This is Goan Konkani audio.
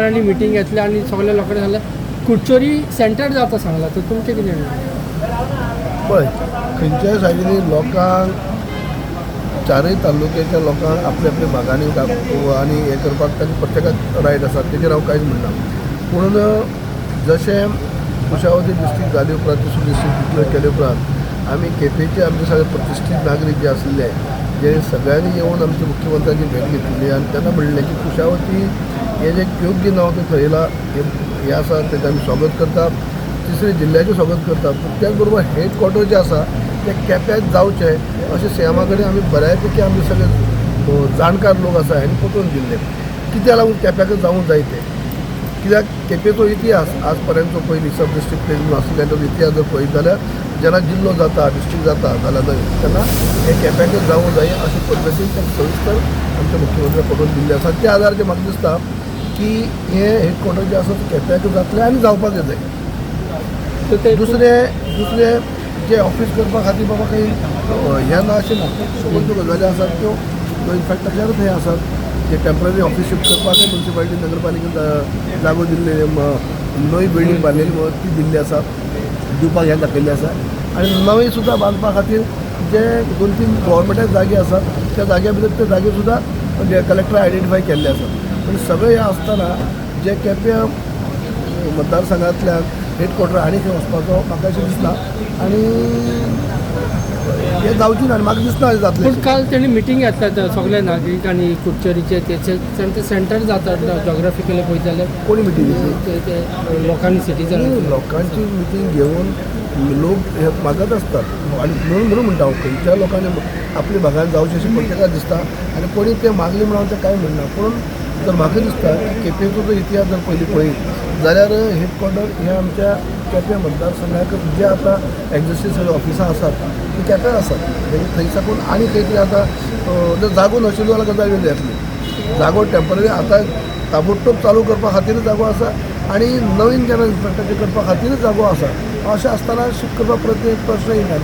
आनी मिटींग घेतल्या आनी सगल्या लोकांनी सांगलें कुडचोरी सेंटर जाता सांगलां, तर तुमचें कितें म्हणणें? पळय, खंयच्याय सायडीनी लोकांक, चारय तालुक्याच्या लोकांक आपल्या आपल्या भागांनी आनी हें करपाक तांकां प्रत्येकाक रायट आसा, तेजेर हांव कांयच म्हणना. पूण जशें कुशावती डिस्ट्रिक्ट जाले उपरांत, तिसरो डिस्ट्रिक्ट डिक्लेर केले उपरांत आमी केपेंचे आमचे सगळे प्रतिश्ठीत नागरीक जे आसले, जे सगळ्यांनी येवन आमच्या मुख्यमंत्र्यांची भेट घेतिल्ली आनी तेन्ना म्हणलें की कुशावती हें जें योग्य नांव तें थरयलां, हें हें आसा तेजें आमी स्वागत करता, तिसरे जिल्ल्याचें स्वागत करता. पूण त्याच बरोबर हेडक्वॉर्टर जें आसा तें केप्यांत जावचें अशें सीएमा कडेन आमी बऱ्यापैकी आमचे सगळे जाणकार लोक आसा हांणी पटोवन दिल्ले. कित्याक लागून केप्याकच जावूंक जाय तें, कित्याक केपेचो इतिहास आज पर्यंतचो पयलीं सब डिस्ट्रिक्ट प्लेस म्हणून आशिल्ल्यान तो इतिहास जर पळयत जाल्यार जेन्ना जिल्लो जाता, डिस्ट्रिक्ट जाता जाल्यार न्हय, तेन्ना हे केप्याकच जावूंक जाय अशे पद्दतीन ताका सविस्तर आमच्या मुख्यमंत्र्याक पटोवन दिल्लें आसा. त्या आधाराचेर म्हाका दिसता की हें हेडक्वॉर्टर जें आसा तें केप्याकच जातलें आनी जावपाकच जाय. तर ते दुसरें जे ऑफीस करपा खातीर बाबा काही हें ना अशें ना, खूब सगळ्यो गजाली आसात त्यो इन्फ्रास्ट्रक्चरूच हें आसात जे टेंपररी ऑफीस शिफ्ट करपाकय मुन्सिपालिटी नगरपालिकेन जागो दिल्ले, नवी बिल्डींग बांदलेली म्हणून ती दिल्ली आसा, दिवपाक हें दाखयल्लें आसा. आनी नवी सुद्दां बांदपा खातीर जे 2-3 गव्हर्मेंटाचे जागे आसात त्या जाग्या भितर ते जागे सुद्दां कलेक्टर आयडेंटिफाय केल्ले आसात. पूण सगळें हें आसतना जे केप्यां मतदारसंघांतल्यान हेडक्वॉर्टर आनी खंय वचपाचो म्हाका अशें दिसना आनी हें जावचें ना आनी म्हाका दिसना अशें जातलें. पूण काल तेणी मिटींग घेतल्या त्या सगल्या नागरिकांनी कुडचोरीचे, तेचे सेंटर जाता जॉग्राफिकली पळयत जाल्यार. कोणी मिटींग घेतली? ते लोकांनी, सिटीजन. लोकांची मिटींग घेवन लोक हे मागत आसतात आनी म्हणून म्हणटा हांव, खंयच्या लोकांनी आपल्या भागान जावचें अशें प्रत्येकाक दिसता आनी कोणी तें मागलें म्हणून हांव तें कांय म्हणना. पूण जर म्हाका दिसता की केपेंचो जो इतिहास जर पयलीं पळयत जाल्यार हेडक्वॉर्टर हें आमच्या केपें मतदारसंघाक जे आतां एग्जिस्टींग सगळीं ऑफिसां आसात तीं केप्यां आसात. म्हणजे थंय साकून आनी खंय तरी आतां जर जागो नाशिल्लो जाल्यार गजाल वेगळी जातली. जागो टेंपररी आतां ताबडतोब चालू करपा खातीर जागो आसा आनी नवीन जेन्ना इन्फ्रास्ट्रक्चर करपा खातीर जागो आसा. अशें आसतना शिफ्ट करपा प्रश्न येना.